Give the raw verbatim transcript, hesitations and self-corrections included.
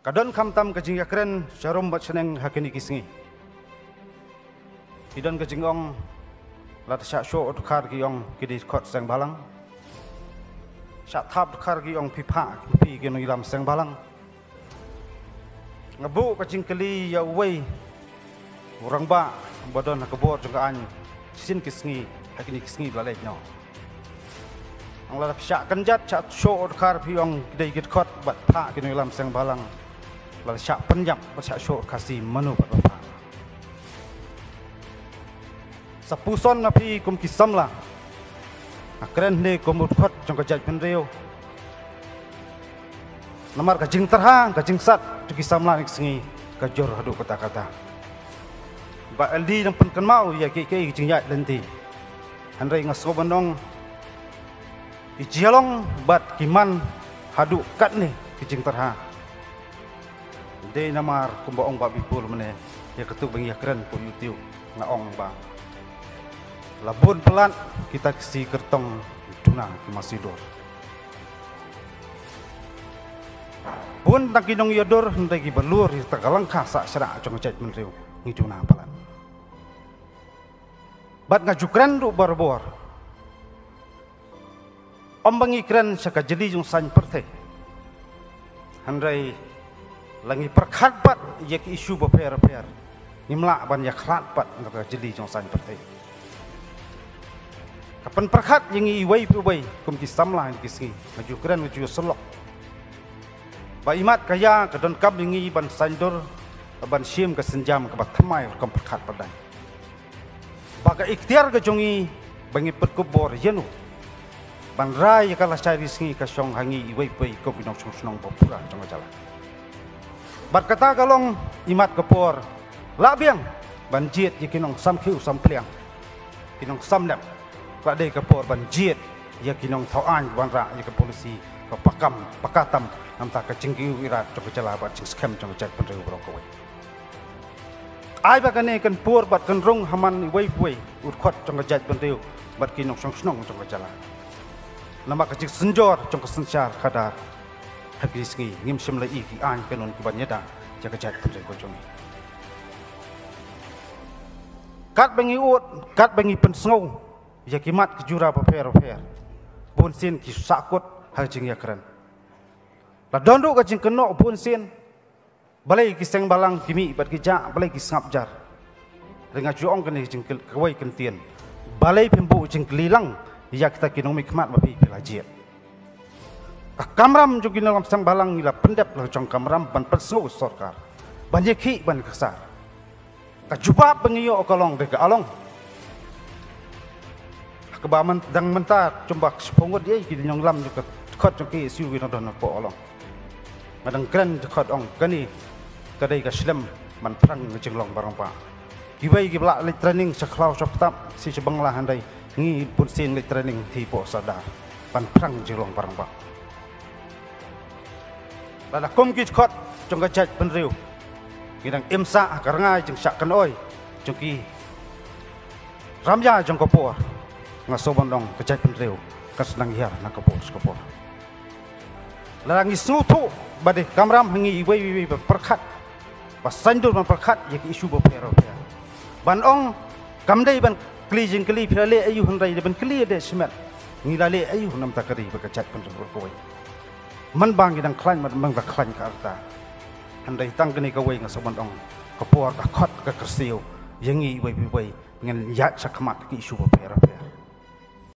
Ka don khamtam ka jingïakren sharum bad shaneng ha kine ki sngi. Ki don ka jingong, lada shah shoh dkhar ki ong ki dei dkhot seng balang. Shah thap dkhar ki ong phi phah phi ki nongïalam seng balang. Nga buh ka jingkylli ïa uwei u rangbah ba don ha ka bor jong ka aiñ shisien ki sngi, ha kine ki sngi ba la leit noh. Ong lada phi shah kynjat shah shoh dkhar phi ong ki dei ki dkhot bad phah ki nongïalam seng balang. Lada shah pynïap bad shah shoh Khasi mano bad ba phah. Sa puson na phi kum ki samla. Nga kren ne kum u dkhot jong ka jaitbynriew. Namar ka jingtyrha, ka jingsat jong ki samla ne ki sngi ka jur haduh katta katta. Bah L D dang pynkynmaw ïa kiei kiei ki jingïaid lynti. Hynrei nga sngew ban ong ki jinglong bad ki man haduh katne ki jingtyrha. Dei namar kumba ong Bah Bipul mynne, ïa katu ba ngi ïakren ko YouTube, nga ong ba la bun palat kita ki sngi kyrtong duna ki masi dur. Bun tang ki nongïadur hynrei ki ba lur ïa ta ka langkha sah shrah jong ka jaitbynriew ngi duna palat. Bad nga ju kren ruh barabor. Ym ba ngi kren sha ka jylliew jong saiñ pyrthei. Hynrei la ngi pyrkhat pat ïa ki issue bapher bapher, ngim lah ban ïakhlad pat na ka jylliew jong saiñ pyrthei. Ka pynpyrkhat ïa ngi iwei pa iwei kum ki samla ha kine ki sngi, nga ju kren nga ju syllok. Ba imat ka ïa ka donkam ïa ngi ban saiñdur, ban shim ka sienjam kaba thymmai rukom pyrkhat pyrdain. Ba ka iktiar ka jong ngi ba ngi pynkup bor ïa no ban rai ïa ka lashai ri sngi ka shong ha ngi iwei pa iwei kum ki nongshong shnong ba pura jong ka jylla. Bad kata ka long imat ka por lah biang ban jied ïa ki nongsam khiew sam pliang, ki nongsam lem. Ka dei ka por ban jied ïa ki nongthaw aiñ ban rah ïa ka polisi ka pakam pakatam namta ka jingkiew ïarap jong ka jylla bad jingskhem jong ka jaitbynriew baroh kawei. Ai ba kane kan pur bad kan rung ha man iwei pa iwei u dkhot jong ka jaitbynriew bad ki nongshong shnong jong ka jylla. Namar ka jingsynjor jong ka synshar khadar ha kine ki sngi ngim shym la i ki aiñ kanun ki ban ïada ïa ka jaitbynriew ka jong ngi. Katba ngi ud, katba ngi pynsngew ïa ki mat ki jura bapher bapher, bunsien ki sahkut ha ka jingïakren. La don ruh ka jingkynnoh bunsien, balei ki seng balang ki mih bad ki jah, balei ki sngap jar. Hynrei nga ju ong kane ka jingkylli kawei kyntien, balei phim buh jingkylli lang ïa kita ki nongmihkhmat ba phi phi la jied. Ka kamram jong ki nongïalam seng balang ngi la pyndep la jong kamram ban pynsngew sorkar, ban ïakhih ban ksar. Ka jubab ba ngi ïoh ka long dei ka along. Kaba man dang mynta kumba ka shiphew ngut ïa ki nongïalam jong ka dkhot jong K S U ki nongdon hapoh along. Nga dang kren dkhot ong kane ka dei ka shlem ban phrang ka jinglong ba rangbah. Kiwei ki ba la leit training sha khlaw sha ptap shi sha Bangla hynrei ngi bunsien leit training hi poh Sardar ban phrang jinglong ba rangbah. Lada kum ki dkhot jong ka jaitbynriew ngi dang im sah ha ka rngai jingshah kynoi jong ki ramïa jong ka por, nga sngewbha ban ong ka jaitbynriew kan sa nang hiar na ka por sha ka por. Lada ngi sngewthuh ba dei kamram ha ngi iwei iwei ban pyrkhat, ba saiñdur ban pyrkhat ïa ki issue bapher bapher. Ban ong kam dei ban kylli jingkylli phi la leh aïu hynrei dei ban kylli ïa dei shimet ngi la leh aïu namta ka ri bad ka jaitbynriew baroh kawei. Man ba ngi dang khlaiñ, man ba ngi dang khlaiñ ka rta. Hynrei tang kane kawei nga sngewbha ban ong ka por ka khot ka kyrsiew ïa ngi iwei pa iwei ngin ïaid shakhmat ki issue bapher bapher.